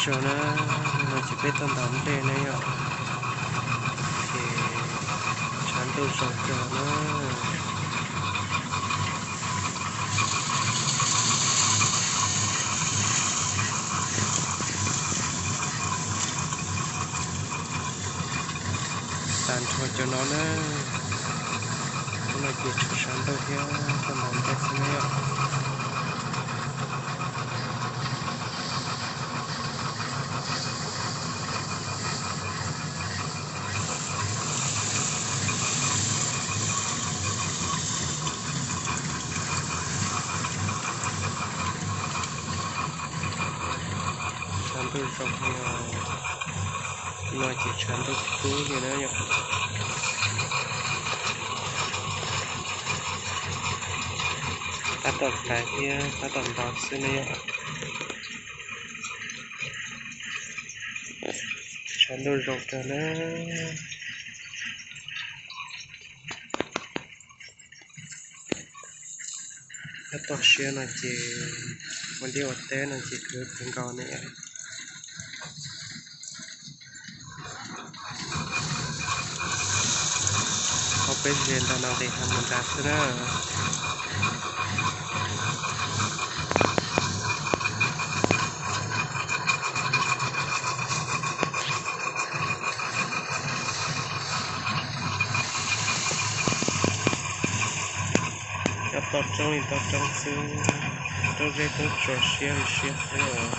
Tsaug na, no ces peb tuaj ntaus dej na yom, ces tshav ntuj zoo kawg na. Tag nrho cov no na, hnub no ces tshuav tshav ntuj thiab tuaj ntaus dej xwb na yom. Tshav ntuj zoo, no ces tshav ntuj kub li na yom. Tab tom hlais thiab tab tom ntaus xwb na yom. Tshav ntuj zoo kawg na. Tab tom siab no ces ua liaj ua teb no ces khwv kawg nkaus ne. Ob peb ze ntawm no nqis hav mus nrad xwb na. Cov toj roob li toj roob xwb, roob zeb roob tsuas siab li siab xwb os.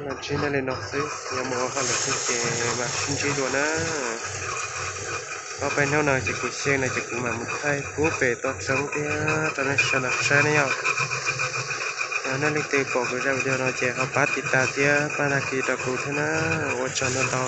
Los ntsib nej li no xwb, yog mus ua hauj lwm xwb ces mam sib ntsib dua na. Ob peb hnub no ces kuv xyeej no ces kuv mam mus thaij pub pem toj roob thiab rau nej sawv daws saib na yom. Yog nej leej twg pom kuv zaj video no ces ho pab tiv tas thiab pab dag kis rau kuv thiab na. Ua tsaug ntau ntau.